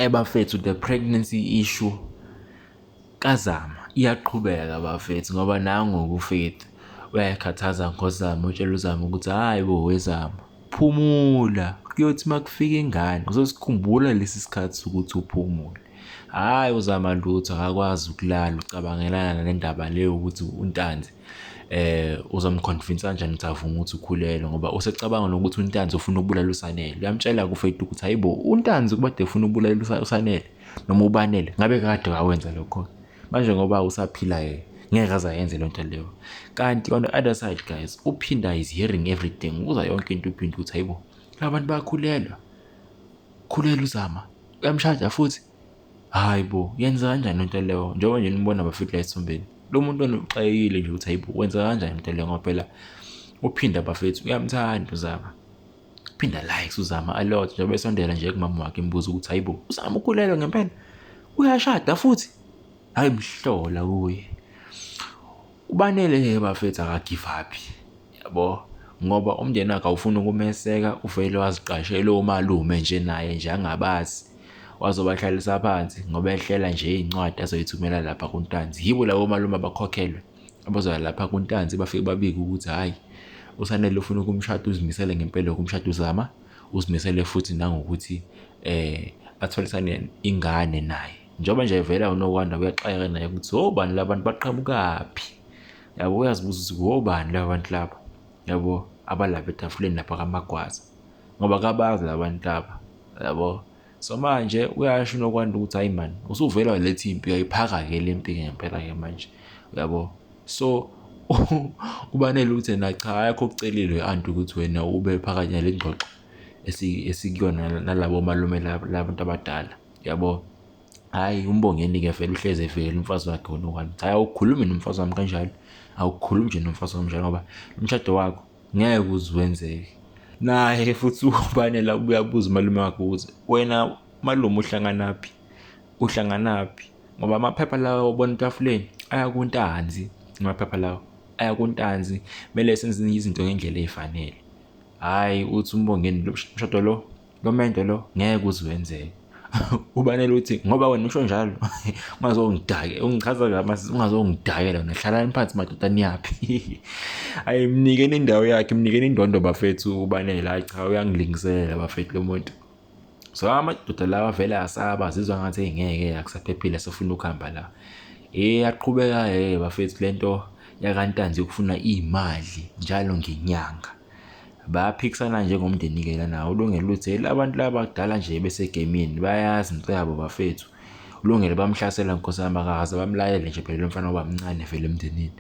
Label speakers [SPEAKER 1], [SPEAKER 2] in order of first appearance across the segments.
[SPEAKER 1] Bafethu, the pregnancy issue kaZama iyaqhubeka bafethu, ngoba nangu uFaith uyayikhathaza ngoZama, utshela uZama ukuthi hhayi bo weZama, phumula, kuyothi uma kufika ingane uzosikhumbula lesi sikhathi sokuthi uphumule. Hhayi uZama lutho, akakwazi ukulala, ucabangelana nale ndaba le yokuthi uNtanzi uzomconvince kanjani ukuthi avume ukuthi ukhulelwe, ngoba usecabanga nokuthi uNtanzi ufuna ukubulala uSanele. Uyamtshela kuFaith ukuthi hayibo uNtanzi kubade efuna ukubulala uSanele noma uBanele, ngabe kade wawenza lokho. Manje ngoba usaphila-ke ngeke aze ayenze loo nto leyo. Kanti on the other side guys, uPhinda is hearing everything, uzwa yonke into uPhinda ukuthi hayibo laba bantu bayakhulelwa, khulelwa uZama, uyamshada futhi. Hayi bo, yenza kanjani lento leyo? Njengoba nje nibona bafethu la esithombeni, lo muntu onoxakekile nje ukuthi hayibo wenza kanjani lento leyo, ngoba phela uPhinda bafethu uyamthanda uZama. Phinda likes uZama a lot, njengoba esondela nje kumama wakhe embuza ukuthi hayibo uZama ukhulelwe ngempela, uyashada futhi. Hayi mhlola kuye. UBanele bafethu aka-give up, yabo, ngoba umndeni wakhe awufuni ukumeseka, uvele waziqashela omalume nje naye nje angabazi, wazobahlalisa phansi ngoba ehlela nje iy'ncwadi azoyithumela lapha kuNtanzi. Yibo labo malume abakhokhelwe abazoya lapha kuNtanzi bafike babike ukuthi hhayi uSanele ufuna ukumshada, uzimisele ngempela ukumshada uZama, uzimisele futhi nangokuthi atholisane ingane naye. Njengoba nje vele uNokwanda uyaxakeka naye ukuthi obani labantu baqhamukaphi, yabo, uyazibuza ukuthi obani laba bantu laba, yabo, abalapha etafuleni lapha kaMagwaza, ngoba kabazi laba bantu laba, yabo. So manje uyasho uNokwanda ukuthi hayi man, usuvela waletha impi, uyayiphaka-ke le mpi ngempela-ke manje, uyabo. So uBanele uthi yena cha, ayakho okucelile u-anti ukuthi wena ube phakathi nale ngxoxo esikuyona nalabo malume labantu abadala, yabo. Hhayi uMbongeni-ke vele uhlezi evikela umfazi wakhe uNokwanda, hhayi awukhulumi nomfazi wami kanjalo, awukhulumi nje nomfazi wami kanjalo ngoba umshado wakho ngeke uze wenzeke. Naye futhi uBanele uyabuza umalume wakhe ukuthi wena malume uhlanganaphi, uhlanganaphi, ngoba amaphepha lawa obona etafuleni aya kuNtanzi, amaphepha lawa aya kuNtanzi, kumele senze izinto ngendlela efanele. Hhayi uthi uMbongeni lo mshado lo, lo mendo lo ngeke uze wenzeke. UBanele uthi ngoba wena usho njalo ungazongidake, ungichaza kabi, ungazongidakela wena, hlalani phansi madoda niyaphi. Hayi mnikeni indawo yakhe, mnikeni indondo bafethu uBanele. Hayi cha uyangilingisela bafethu lo muntu. So amadoda lawa vele asaba, azizwa ngathi ngeke akusaphephile, sefuna ukuhamba la. Aqhubeka bafethu lento yakaNtanzi yokufuna imali njalo ngenyanga. Bayaphikisana njengomndeni-ke lana, uLungelo uthi abantu laba kudala nje besegemini bayazi into yabo bafethu. Ulungelo bamhlasela nkosi yami, akaze bamlayele nje phela lo mfana ngoba mncane vele emndenini.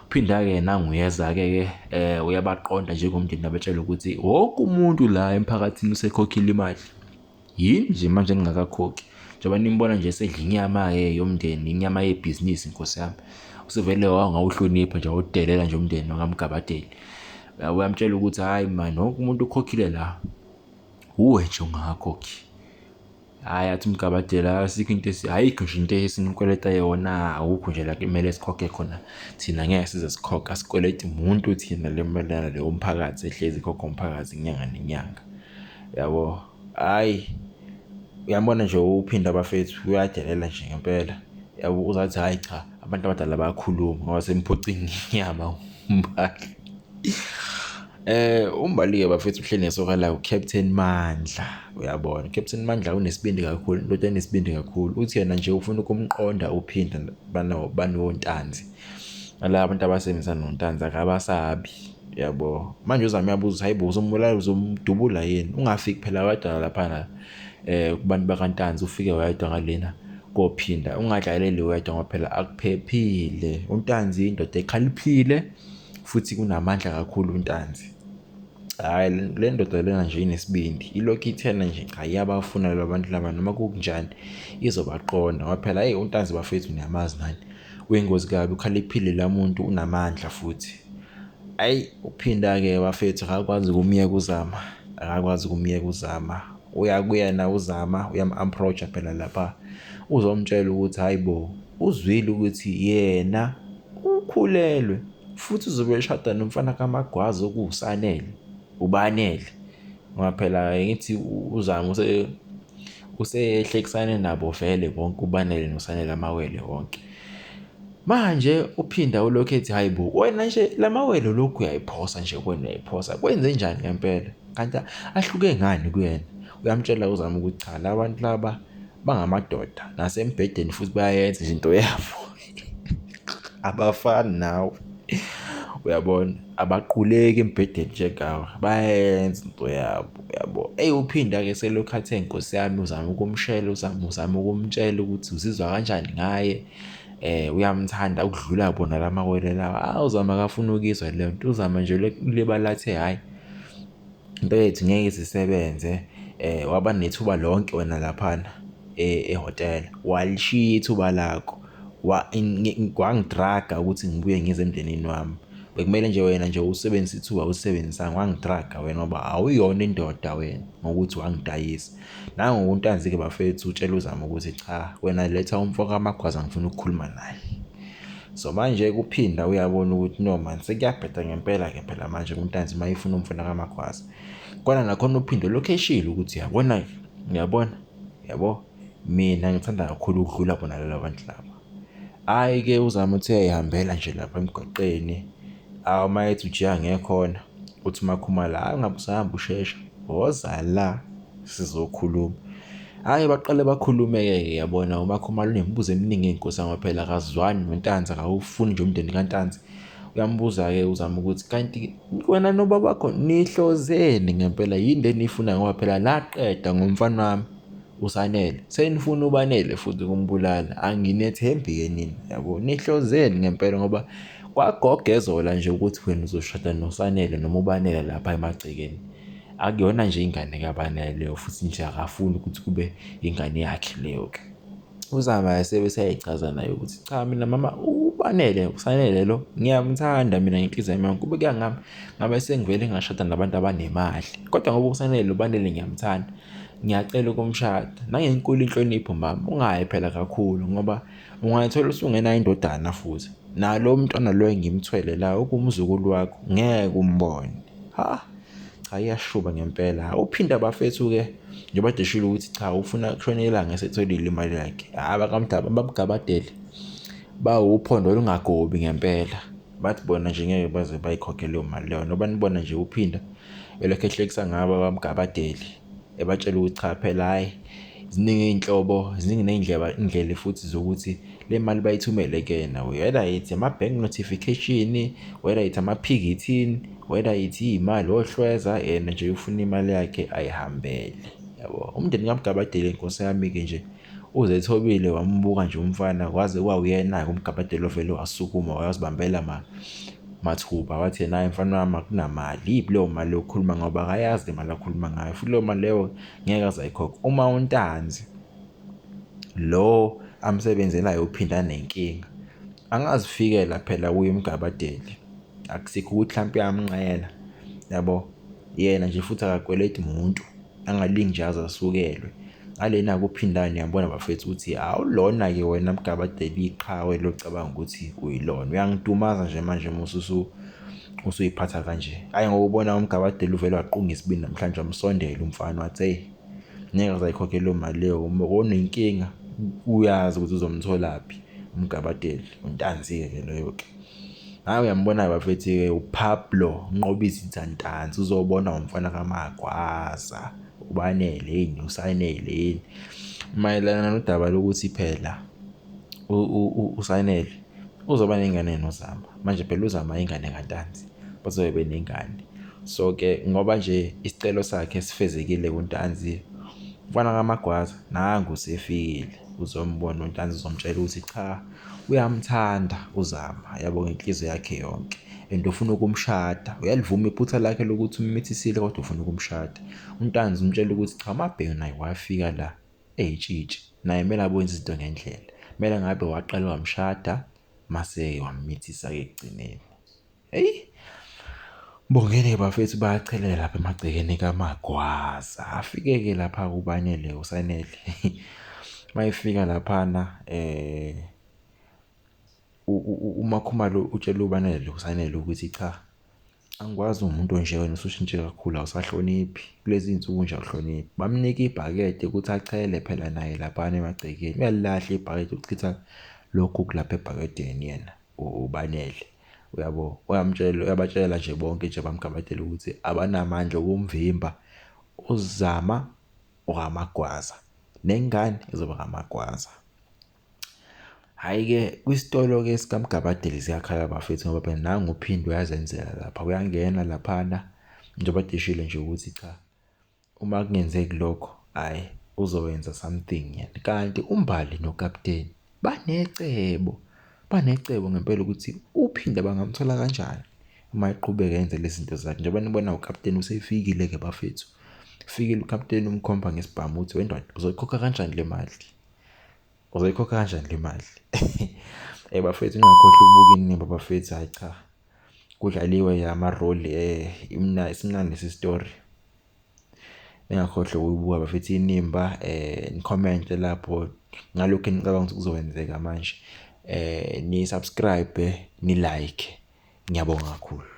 [SPEAKER 1] Uphinda-ke nangu uyeza-ke ke uyabaqonda njengomndeni, abatshela ukuthi wonke umuntu la emphakathini usekhokhile imali. Yini nje manje ningakakhokhi? Njengoba nimbona nje esedla inyama-ke yomndeni, inyama yebhizinisi nkosi yami. Usevele wangawuhlonipha nje, wawudelela nje umndeni wakaMgabadeli. Uyamtshela ukuthi hhayi man, wonke umuntu ukhokhile la, uwe nje ungakakhokhi. Hhayi athi uMgabadeli asikho into ayikho nje into esinikweleta yona, awukho nje la kumele sikhokhe khona thina, ngeke size sikhokhe, asikweleti muntu thina le mali le umphakathi ehlezi ikhokha umphakathi inyanga nenyanga, yabo. Hhayi uyambona nje uPhinda bafethu uyadelela nje ngempela, yabo, uzathi hhayi cha abantu abadala bayakhuluma ngoba semphuca inyama uMbali. UMbali-ke bafethu uhleli nesoka lakhe uCaptain Mandla, uyabona uCaptain Mandla unesibindi kakhulu, indoda enesibindi kakhulu. Uthi yena nje ufuna ukumqonda uPhinda banoNtanzi, nalaba abantu abasebenzisana noNtanzi akabasabi, yabo. Manje uZama uyabuza ukuthi hayibo uzombulala, uzomdubula yini? Ungafiki phela wedwa laphana kubantu bakaNtanzi, ufike wedwa ngalena koPhinda, ungadlaleli wedwa ngoba phela akuphephile. UNtanzi indoda ekhaliphile futhi kunamandla kakhulu uNtanzi. Hhayi le ndoda lena nje inesibindi, ilokhu ithena nje cha iyabafuna laba bantu laba noma kunjani izobaqonda ngoba phela hheyi uNtanzi bafethu niyamazi nani, uyingozi kabi, ukhaliphile la muntu, unamandla futhi. Hhayi uPhinda-ke bafethu akakwazi ukumyeka uZama, akakwazi ukumyeka uZama. Uya kuyena uZama uyam-approach-a phela lapha, uzomtshela ukuthi hhayi bo uzwile ukuthi yena ukhulelwe futhi uzobe eshada nomfana kaMagwaza okuwuSanele, uBanele, ngoba phela ngithi uZama Usehlekisane nabo vele bonke uBanele noSanele amawele wonke. Manje uPhinda ulokhu ethi hayi bo wena nje lamawele lokhu uyayiphosa nje wena uyayiphosa kwenze njani ngempela kanti ahluke ngani kuyena uyamtshela uzama ukuthi cha labantu laba bangamadoda nasembhedeni futhi bayayenza nje into yabo abafani nawe uyabona abaquleki embhedeni njengawe bayayenza into yabo uyabo eyi uphinda-ke selokhu athe nkosi yami uzama ukumshela uzama uzama ukumtshela ukuthi uzizwa kanjani ngaye uyamthanda ukudlula bona lamawele lawa ah uzama akafuna ukizwa leyo nto uzama nje libala athe hhayi into yethu ngeke isisebenze waba nethuba lonke wena laphana ehhotela walishiya ithuba lakho wangidraga ukuthi ngibuye ngize emndenini wami bekumele nje wena nje usebenzise ithuba usebenzisanga wangidraga wena ngoba awuyona indoda wena ngokuthi wangidayisa nangoku uNtanzi-ke bafethu utshela uZama ukuthi cha wena letha umfo kaMagwaza ngifuna ukukhuluma naye so manje kuphinda uyabona ukuthi no man sekuyabheda ngempela-ke phela manje kuNtanzi uma efuna umfana kaMagwaza kona nakhona uphinde lokhu eshilo ukuthi yabona ngiyabona yabo mina ngithanda kakhulu ukudlula bona laba bantu laba hhayi-ke uzama ukuthi uyayihambela nje lapha emgwaqeni awu uma ethi ujika ngekhona uthi uMakhumalo hhayi ungabe usahamba ushesha woza la sizokhuluma hhayi baqale bakhulume-ke yabona uMakhumalo unemibuzo eminingi ey'nkosi yami phela akazwani noNtanzi akawufuni nje umndeni kaNtanzi uyambuza-ke uzama ukuthi kanti wena nobabakho nihlozeni ngempela yini le niyifunayo ngoba phela naqeda ngomfana wami uSanele senifuna uBanele futhi ukumbulala anginethembi-ke nina yabo nihlozeni ngempela ngoba kwagogezola nje ukuthi wena uzoshada noSanele noma uBanele lapha emagcekeni akuyona nje ingane kaBanele leyo futhi nje akafuni ukuthi kube ingane yakhe leyo-ke uZama sebe seyayichaza naye ukuthi cha mina mama uBanele uSanele lo ngiyamthanda mina ngenhliziyo yami yonke kube kuya ngami ngabe sengivele ngashada nabantu abanemali kodwa ngoba uSanele uBanele ngiyamthanda ngiyacela ukumshada nangenkulu inhlonipho mama ungayi phela kakhulu ngoba ungayithola usungenayo indodana futhi nalo mntwana lo engimthwele la ukumzukulu wakho ngeke umbone ha cha iyashuba ngempela uphinda bafethu-ke njengoba deshile ukuthi cha ufuna kushone ilanga esetholile imali yakhe hhayi bakamdaba bamgabadele bawuphondo olungagobi ngempela bathi bona nje ngeke baze bayikhokhe leyo mali leyo noba nibona nje uphinda elokhu ehlekisa ngabo abamgabadeli ebatshela ukuthi cha phela hhayi ziningi iy'nhlobo ziningi ney'ndlela indlela futhi zokuthi le mali bayithumele kuyena whether it's ama-bank notification whether it's amaphikithini whether it's iy'mali ohlweza yena nje ufuna imali yakhe ayihambele yabo umndeni kaMgabadeli inkosi yami-ke nje uzethobile wambuka nje umfana kwaze kwawuyena-ke uMgabadeli ovele wasukuma wayozibambela ma mathuba wathi yena hayi mfana wami akunamali yiphi leyo mali yokukhuluma ngoba akayazi le mali akhuluma ngayo futhi leyo mali leyo ngeke aze ayikhokhe uma uNtanzi lo amsebenzelayo uphinda nenkinga angazifikela phela kuye uMgabadeli akusikho ukuthi mhlawumpe uyamnqela yabo yena nje futhi akakweleti muntu angalingi nje aze asukelwe ngalena kuphindane uyabona bafethu ukuthi awulona-ke wena Mgabadeli iqhawe locabanga ukuthi uyilona uyangidumaza nje manje mususu usuyiphatha kanje hhayi ngoba ubona uMgabadeli uvele waqunga isibindi namhlanje wamsondela umfana wathi hey ngeke aze ayikhokhe leyo mali leyo uma onenkinga uyazi ukuthi uzomtholaphi uMgabadeli uNtanzi-ke ke loyo-ke Hayi uyambona bafethu-ke uPablo Nqobizitha Ntanzi uzobona umfana kaMagwaza uBanele yini uSanele yini mayelana nodaba lokuthi phela uSanele uzoba nengane noZama manje phela uZama ingane kaNtanzi bazobe benengane so-ke ngoba nje isicelo sakhe sifezekile kuNtanzi umfana kaMagwaza nangu usefikile uzombona uNtanzi uzomtshela ukuthi cha Uyamthanda uZama yabo ngenhliziyo yakhe yonke and ufuna ukumshada. Uyalivuma iphutha lakhe lokuthi ummithisile kodwa ufuna ukumshada. UNtanzi umtshela ukuthi cha uMabhengu naye wafika la eyitshitshi naye kumele abone izinto ngendlela. Kumele ngabe waqala wamshada mase wammithisa-ke ekugcineni. Eyi Mbongeni bafethu bayachelela lapha emagcekeni kaMagwaza. Afike-ke lapha kuBanele uSanele. Mayefika laphana uMakhumalo utshela uBanele uSanele ukuthi cha Angikwazi uwumuntu onje wena usushintshe kakhulu awusahloniphi kulezi iy'nsuku nje awuhloniphi. Bamnika ibhakede ukuthi achele phela naye laphana emagcekeni. Uyalilahla ibhakede uchitha lokhu kulapha ebhakedeni yena uBanele. Uyabo? Uyamtshela, uyabatshela nje bonke nje bamgabadela ukuthi abanamandla okumvimba uZama okamagwaza nengane izoba kamagwaza. Hhayi-ke kwisitolo-ke sikaMgabadeli ziyakhala bafethu ngoba phela nangu uPhindi uyazenzela lapha uyangena laphana njengoba dishile nje ukuthi cha uma kungenzeki lokho hhayi uzowenza something yena. Kanti uMbali noKapteni banecebo, banecebo ngempela ukuthi uPhinda bangamthola kanjani uma eqhubeka enze lezi zinto zakhe. Njengoba nibona uKapteni usefikile-ke bafethu. Ufikile uKapteni umkhomba ngesibhamu uthi wendoda uzoyikhokha kanjani le mali? Uzoyikhokha kanjani le mali? Eh bafethu ningakhohlwa ukubuka inimba bafethu, hhayi cha. Kudlaliwe ama-role eh simnandi lesi story. Ningakhohlwa ukuyibuka bafethu inimba eh ni-comment lapho ngalokhu enicabanga ukuthi kuzokwenzeka manje. Eh ni-subscribe, ni-like. Ngiyabonga kakhulu.